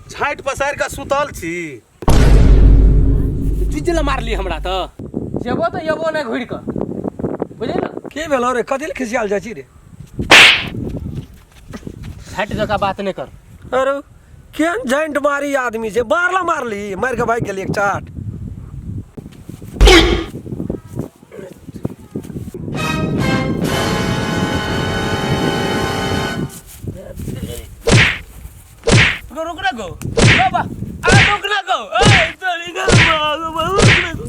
झाँटि पसारि कऽ सुतल छी। जुजला मारली हमरा तऽ जेबो तऽ एबो नहि घुरि कऽ, बुझली ने? की भेलो रे, कथी लए खिसियाल जाइ छी रे? हट जकाँ बात नहि कर। अरे केहन जॉइंट मारी आदमी छै, बारला मारली, मारि कऽ भागि गेली एक चाट। रुक रुक ना गो बाबा, आ रुक ना गो, ए चली गो बाबू, रुक ना गो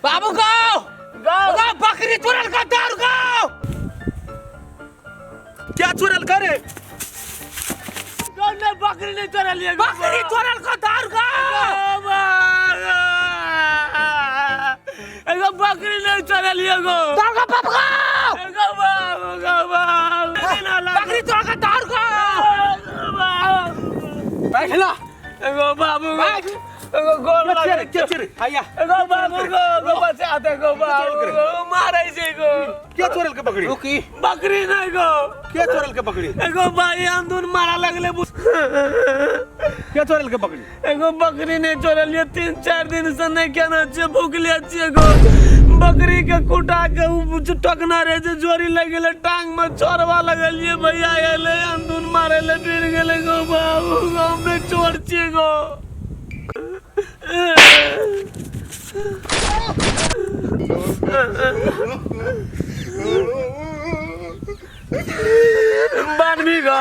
बाबू, गो गो गो, बकरी चुरल का दारू गो। क्या चुरल करे? गो ने बकरी नहीं चुरल, ये बकरी चुरल का दारू गो। एगो बकरी नहीं चुरल, ये गो दारू गो बाबू गो, एगो बाबू गो बाबू, बकरी चुरल का दारू गो। बैठ ला एगो बाबू गो, एगो गोल लागे। के चोरी? हैया एगो बाबू गो, गो बचा दे गो बाबू गो, मारै छै गो। के चोरल के बकरी? रुकी, बकरी नहीं गो। के चोरल के बकरी? एगो भाई अंदुन मारा लगले। के चोरल के बकरी? एगो बकरी नहीं चोरलिए, 3-4 दिन से नहीं केना छियै, भूखले छियै गो। बकरी के कुटा के उ टकना रहे जे जोरी लग गेलै टांग में, चोरवा लगलिए, भैया एले अंदुन मारे ले फिर गेलै गो बाबू गो, हम नहीं चोर छियै गो। बानबी गो।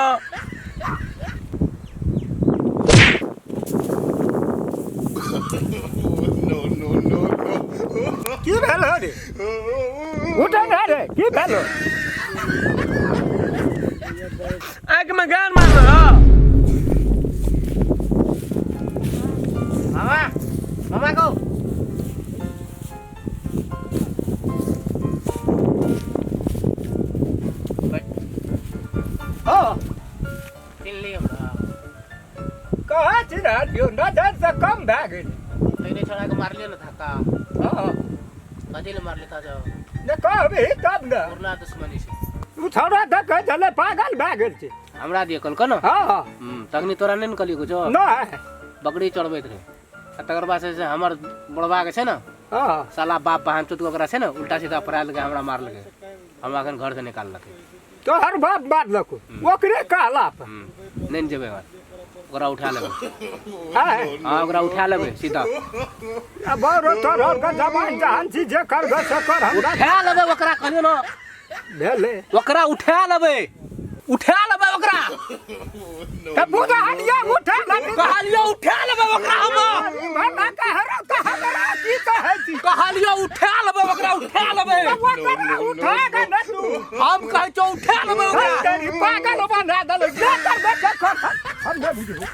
की भेल हो रे? उठे ने रे, की भेल हो? आँख में गान मार रहा। मामा, मामा को हाँ। चिन्हली हमरा? कहाँ चिन्हल यौ, नजर से कम भए गेल। तैने छोड़ा के मारलियो ने धक्का। हाँ। कथी ले मारली था जाओ? ने कहबही तब ने। पुरना दुश्मनी छै। ओ छौड़ा देख कहै छलै पागल भए गेल छै। हमरा दिए कहलको ने? हाँ। तखनी तोरा नहि ने कहलियो कुछो? नहि। बकरी चढ़बैत रहे आ तकर बाद से हमर बुढ़वा के छै ने, हाँ, साला बाप बहन चोद ओकरा छै ने उल्टा सीधा पड़ा लगे, हमरा मारलकै, हमरा एखन घर से निकाललकै। तोहर बाप मारलको ओकरे कहला पर? नहि ने जेबै घर, ओकरा उठा लेबै। आँय? हाँ, ओकरा उठा लेबै सीधा। आ बरो तोहर के जवान जहान छी, जे करबे से कर, हमरा उठा लेबै ओकरा, कहलियो ने। भेलै। ओकरा उठा लेबै, उठा लेबै ओकरा। तऽ बुझलियै उठा लेबै। कहलियो उठा लेबै ओकरा हम। भला कहरो तऽ हमरा की कहै छी? कहलियो उठा लेबै ओकरा, उठा लेबै। ओकरा उठा के ने तू। हम कहै छौ उठा लेबै ओकरा। तेरी पागल बना देलक, जे करबे से कर, हम नहि बुझबै।